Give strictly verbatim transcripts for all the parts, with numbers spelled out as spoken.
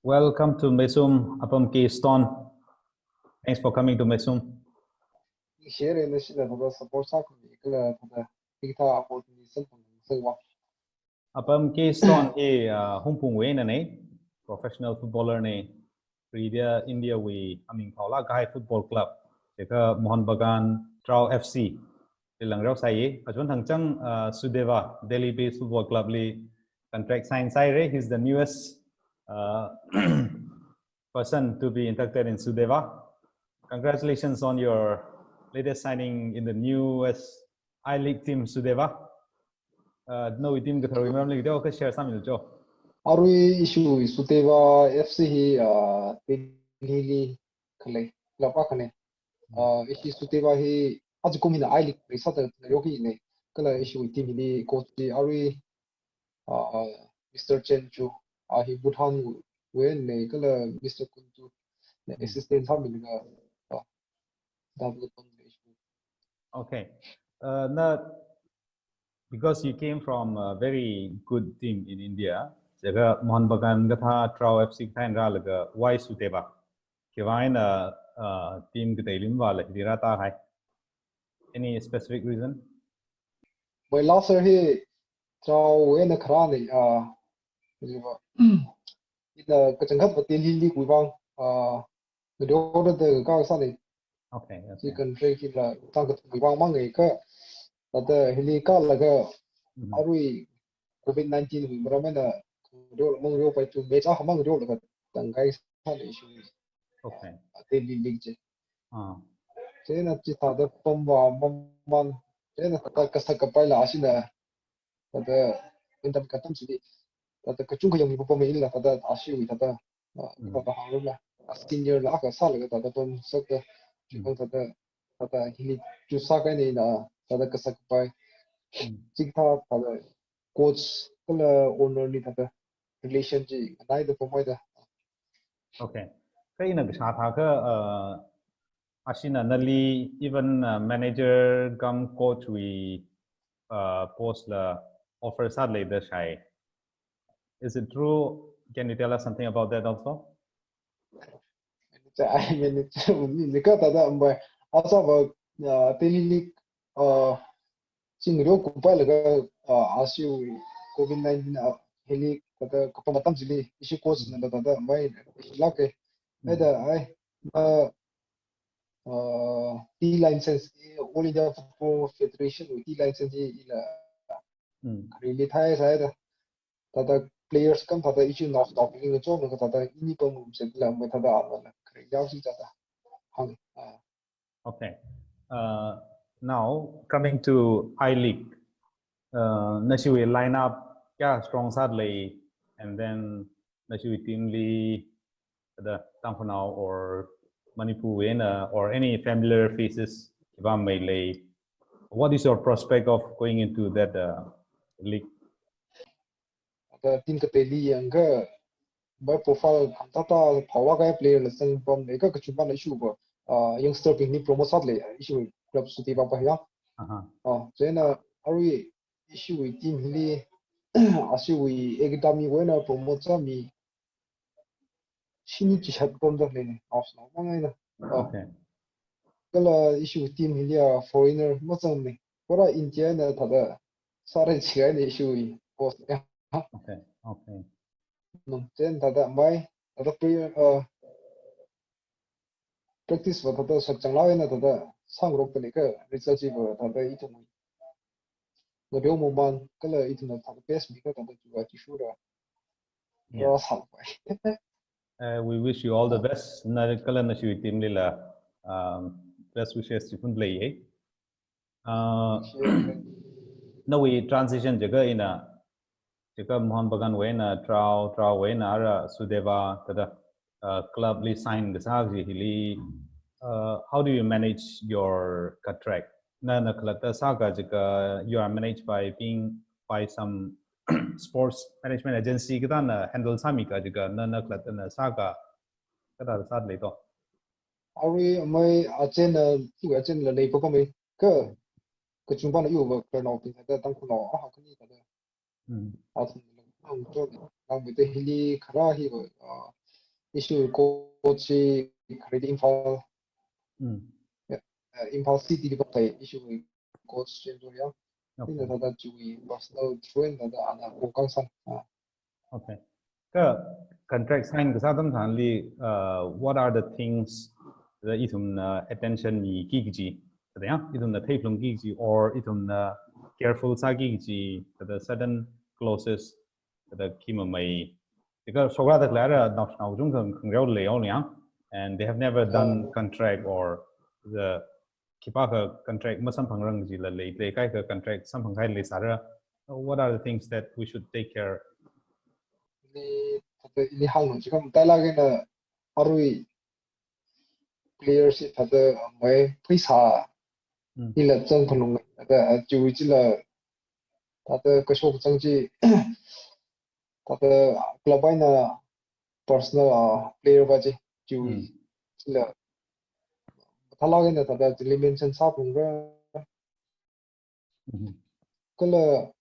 Welcome to Meisum, Apam K Stone. Thanks for coming to Meisum. Share and share the support sa kami kala the kita opportunity sa wa. Apam K Stone hi uh, Hungpungwui einana, professional footballer na, India India wui aming phaolāk kahai football club, chikha Mohun Bagan Trao F C li langreo sāya. Achon thangchang uh, Sudeva, Delhi based football club li contract sign sāhaira. He's the newest uh, person to be inducted in Sudeva. Congratulations on your latest signing in the newest I-League team, Sudeva. Uh, nawui team katharwui maramli video ka share sāmilu cho. Arui ishi Sudeva F C hi uh, Delhi li khalei club akhana. Uh, ishi Sudeva hi ajakum hina I-League li sāda ngareo hina. Kala ishi team hili coach hi arui uh, Mister Chen Chu, uh, hi Bhutan wui na kala Mister Kuntu na assistant sāmilaga uh, development na ishi. Okay. Uh, na because you came from a very good team in India, chikha Mohun Bagan kathā Trao F C kathā eina rālaga why Sudeva? Khiwuivang eina uh, team kateili mavāla hili rātahai? Any specific reason? Well, last year hi Trao eina kharāna uh, ina kachangkhat va Delhi li kuivang uh, ngareo da kasāna. Okay, Chi okay. Contract hila tang kuivang mangai ka thāda hili kalaga Mhm. Arui COVID nineteen wui maram eina ngareo mangareopai tu match akha mangareolaga tangkahai sāna ishi Okay. Delhi League chi. Ah. Chieina chithāda pamva mamān. Chieina thāda kasak kapaila ashina thāda indam katam chili thāda kachungkha yangmi pamla thāda ashiwui thāda uh, Mm. thāda hāngla senior la kasālaga thāda pamsakta. Mm. Thāda thāda hili chu sākahaina thāda kasak kapai. Mm. Chikathā thāda coach kala owner li thāda relation chi naida pamhaida. Okay. Kha ina kashā thākha uh, ashina nali even uh, manager cum coach wui uh, post la offer sāda leida shai. Is it true? Can you tell us something about that also? Cha ai manager ni ka thāda ambai asa va uh, Delhi League uh, chi ngareo kupailaga uh, ashiwui COVID nineteen uh, hili thāda kapam matam chili ishi coach na thāda ambai lāka. Haida ai uh, uh, T license All India Football Federation wui T license ila Mm. really thai sāda thāda players kam thāda ishi knock knock ing cho na thāda ini pam se la mai thāda ala kare yao si thāda. Hang. Uh, Okay. Uh, now coming to I-League, uh, nashiwui lineup kayā strong sāda lei, and then nashiwui team li the Tangkhulnao or Manipur wui eina or any familiar faces khipā mei lei. What is your prospect of going into that uh, league? Thāda team kateili yangkha by profile thāda phawa kaya player la sang pam le ka kachungkha na ishi va uh, youngster bing ni promote sāda lei ishi club Sudeva pa ya. Uh-huh. Uh, chieina arui ishi team hili ashiwui academy wui eina promote sāmi shini chi shat pamda leina. Off na mangaina. Uh, Okay. Kala ishi team hili a foreigner mazangmana. Pura India na thāda sāra chihaina ishi coach. Okay. Okay. Nung chieina thāda mai thāda prayer uh, practice va thāda sakchang laina thāda sangrok tani ka result chi va thāda ithum ngareo mamān kala ithum thāda best mi ka thāda chuwa chishura. Yeah. Ra sāpai. Uh, we wish you all the best. Na kala nashiwui team lila um, best wishes chi phun lei. Uh, nawui transition chikha ina chikha Mohun Bagan wui eina Trao, Trao wui eina ara Sudeva thāda uh, club li sign kasā chi hili uh, how do you manage your contract? Na na khalatta sākha chikha you are managed by being by some sports management agency kathāna handle sāmi kha chikha na na khalatta na sākha kathāda sāda lei to? Arui mai agent na tu agent la lei pa mai ka kachungkha na yu va kar nao pin thāda Tangkhulnao a ha kani thāda. Mm. Athum nang to nang mi te hili kharā hi va uh, issue coach chi khareli Imphal, Mm. uh, Imphal City li pamthei issue coach chi ya. Okay. Ina thāda chiwui personal friend thāda ana kongkang san. Ah. Okay. Kha contract sign kasā atam tharanli, uh, what are the things that ithumna attention miki kaji? Thāda ya, ithumna theiphalungki kaji or ithumna careful sāki kaji, thāda certain clauses, thāda khi mamei. Thākha shokra thākhala naonao chungkha khangareo leihaowa ya. And they have never done Oh. contract or the khipākha contract masamphangrang kajila lei, lei kaikha contract samphangkahai leisāra. What are the things that we should take care? Ili, thāda ili hānglu, chikha matailāk eina arui player chi thāda mai pheisā Mm. ila zangphalung, thāda chiwui chila thāda kashok kazang chi thāda club eina personal, ah, player va chi chiwui Mm. chila matailāk eina thāda chili mention sāphalungra. Mhm. Kala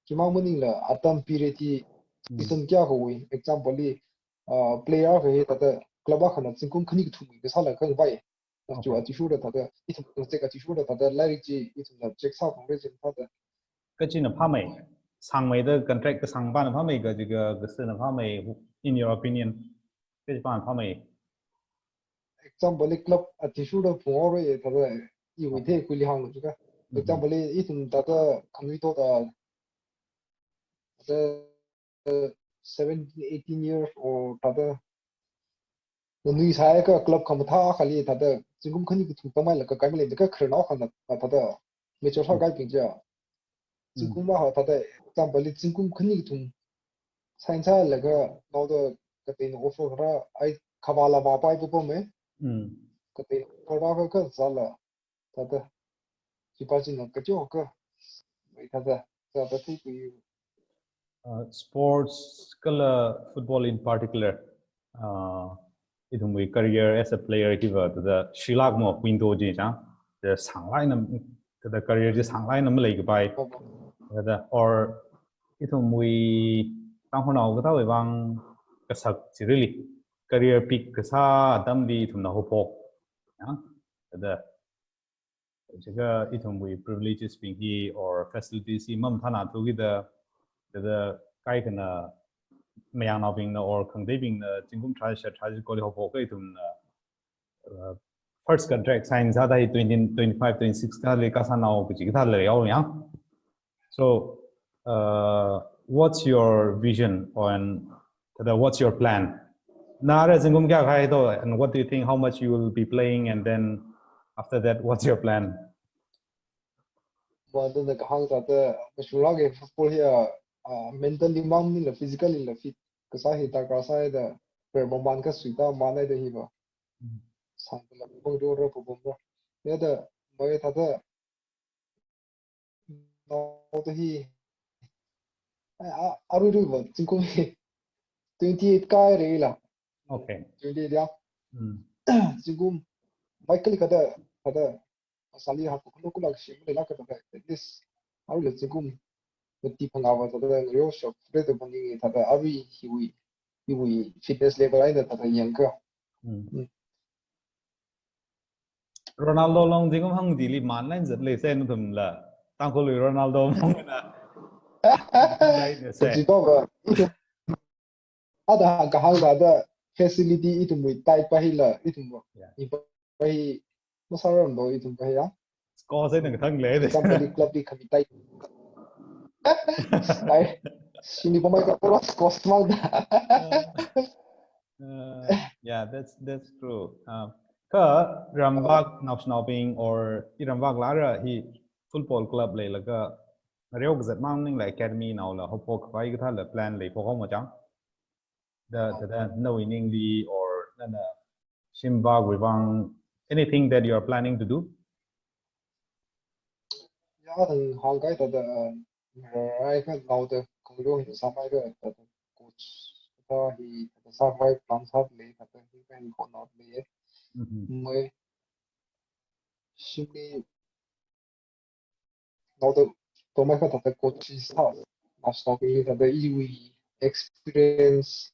chimang maningla atam period hi Mm. season kayākhawui, example li, ah, player akha hi thāda club akhana zingkum khani kathum kasāla khangai. Okay. Chiwui athishurda thāda ithum check athishurda thāda lairik chi ithumna check sāphalungra chi thāda. Kachina phāmei, sāngmeida contract kasāngpana phāmei kaji ka, kasina phāmei, in your opinion? Kachipāna phāmei? Example li club athishurda phunghaora thāda iwui theikhuili hānglu chikha. Mhm. Example li ithum thāda khanuithot thāda, thāda seventeen, eighteen years or thāda nganuisāakha club khamathā akhali thāda zingkum khani kathum pamhailaga kai maleida kha khararnao akhana thāda mature sākahaibing chiya. Mm. Zingkum akha thāda example li zingkum khani kathum sign sālaga naoda kateina offer kharā ai khavāla vāpai papam e. Mm. Kateina offer rākha kazāla thāda chipā china kachoka mai thāda thāda theikhui. Uh, sports kala football in particular, uh, ithumwui career as a player hiva thāda shilāk mo window chi chang, thāda sānglāk eina, thāda career chi sānglāk eina maleikapai. Thāda or ithumwui Tangkhulnao kathāwui vang kasak chi really career peak kasā atamli ithumna haophok. Ya, thāda chikha ithumwui privileges bing hi or facilities hi mamathānathu kida, thāda kaikhana mayangnaobingna or khangateibingna zingkum tharāda tharāda koli haophok kha ithumna, uh, first contract sign sāda hi twenty, twenty-five, twenty-six kali kasānao kaji kathā leihaowa ya. So, uh, what's your vision on, thāda, what's your plan? Na ara zingkum kayākha haito, and what do you think, how much you will be playing, and then after that, what's your plan? Mada na kahāng thāda mashunglāka football hiya, ah, mentally mang maningla physically la fit kasā hi darkar sāi da, per maman kasuita manai da hiva. Mm. Sāngla pangdo ra papam ra. Ya da mai thāda naoda hi, a, a, aruiruiva zingkum hi twenty-eight kahaira la. Okay. Twenty-eight ya. Mm. Zingkum mai kali kathāda, kathāda sali ha kukulu kula shi maleilāk kathāda, at least aruila zingkum mati phangāva thāda ngareo shokra da phaninga thāda arui hiwui, hiwui fitness level eina thāda yangakha. Mm. Mm. Ronaldo long zingkum hangdili manlāk zatleisai nathumla. Tangkhulwui Ronaldo mong na. Right, yes, sir. Kaji tova, ithum ada kahāng thāda facility ithumwui tai pa hila, ithum Yeah. Ipa hi masāramdo ithum pa hi ya. Score sai nang thang le de. Example li club li khami tai. Ai, shini pamai ka pura score small da. Uh, yeah, that's, that's true. Uh, kha ramvak naoshinaobing or iramvakla ara hi football club leilaga ngareo kazat mang maningla academy naola haophok khavai kathāla plan leiphok haowa chang? Da, da, da, nawui ningli or nana shimvak wui vang, anything that you are planning to do? Ya, thang hāngkahai thāda, uh, rai kha naoda khangareo hi sāmai kha thāda coach thāda hi thāda sākhavai plan sāda lei, thāda hi kha hi hotnada lei. Mhm. Mai shimli naoda pamai kha thāda coach sā, naoshinao kili thāda iwui experience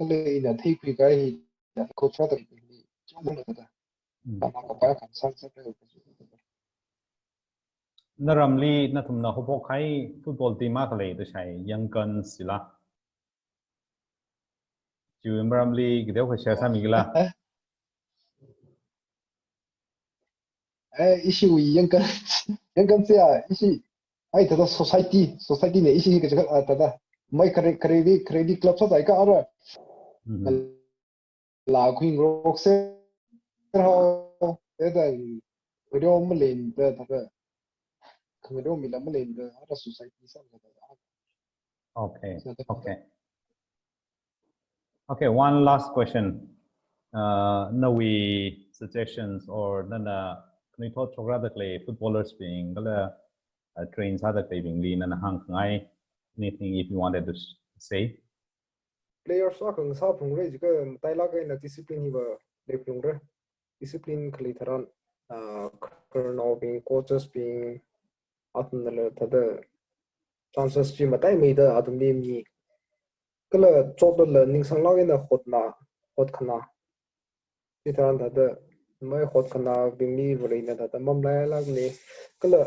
kala ina theikhui kahai hi, na coach rāda ni, chungmang na thāda. Mm. Kama kapai khangsang sāda. Naramli nathumna haophok kahai football team akha lei da shai, Young Guns chila. Chiwui maramli kateokha share sāmikila? Eh, ishiwui Young Guns, Young Guns ya, ishi, ai, thāda society, society ne, ishi hi kaja, ah, thāda. Mai kare, kare di, kare di club sāsai ka ara. Mhm. La khuingarok sāhao, thāda, video malen da, thāda. Khangado mila malen da, ara society sā thāda. Okay, so, okay. Okay, one last question. Uh, nawui suggestions or nana khanuithot shokra da khalei footballers bing, kala, uh, train sāda khaleibingli nana hāngkhangai, anything if you wanted to s-, say? Players akha ngasā phungra jiakha matailāk eina discipline hiva leiphalungra. Discipline khalei tharan, ah, khararnaobing, coaches bing, athumnala thāda chances chi mataimeida athumli mi. Kala chotlala ningsanglāk eina hotna, hotkhana. Chitharan thāda, mai hotkhanabingli Varena thāda mamalailākne. Kala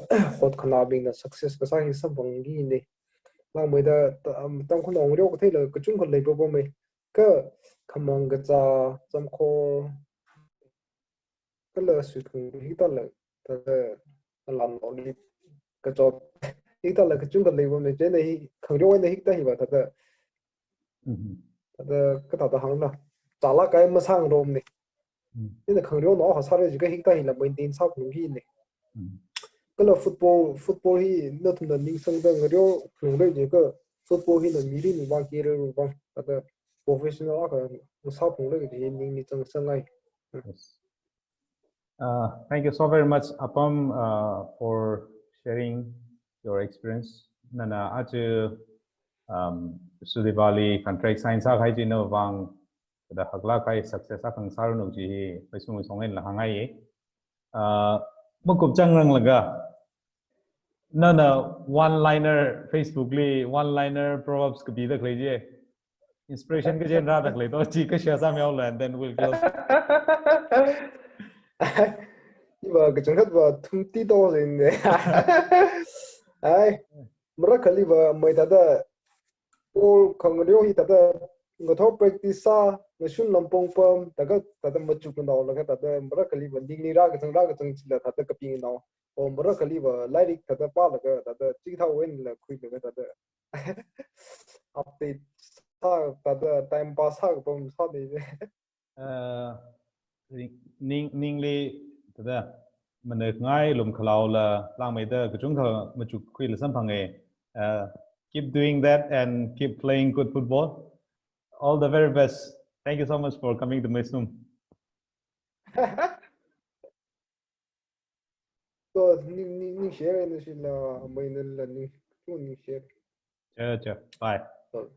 hotkhanabingna success kasā hi samphangki ne. Langmeida ta-, um, Tangkhul ngareokatheila kachungkha leipapamei. Kha khamang kazā, zamkhor, kala suikhung hithāla, thāda, alam oli kachot, hithāla kachungkha leipamei, chieina hi, khangareo eina hithā hiva thāda, Mhm. thāda, kathāda hāngna, chālāk kahai masāngaromne. Mm. Ina khangareonao akha sāra jiakha hithā hila maintain sāphalungki ne. Mm. Kala football, football hi nathumna ningsangda ngareophalungra jiakha football hina mirinwui vang, career wui vang, thāda professional akha sāphalungra kaji ningli changsangai. Yes. Uh, thank you so very much, Apam, uh, for sharing your experience. Nana aja, um, Sudipa li contract sign sākahai china vang, thāda haklāk kahai success akha ngasāranu kaji hi, pheisum song eina hāngngai. Uh, makupchang ranglaga, nana one-liner, Facebook li one-liner proverbs kapida khalei chi. Inspiration kachi eina rāda khalei to, chi kha share sāmihaolu, and then we'll close. Iva kachangkhatva thumti to sine. Ai, marākhaliva mai thāda, or khangareo hi thāda, ngathor practice sā, ngashun lampong pam, thākha thāda machuknaolaga thāda, marākhaliva ningli rākachang, rākachang chila thāda kapingnao. O marākhaliva lairik thāda pālaga thāda chithāwui einala khuilaga thāda update sā, thāda time pass sākapam sāne. Uh, ning, ning, ningli thāda manakngai lumkhalaola langmeida kachungkha machukkhuila samphange. Uh, keep doing that and keep playing good football. All the very best. Thank you so much for coming to Meisum. So, ning, ning, ningshire, nashila, mai nala ning, tu ningshire. Sure, sure. Bye. So,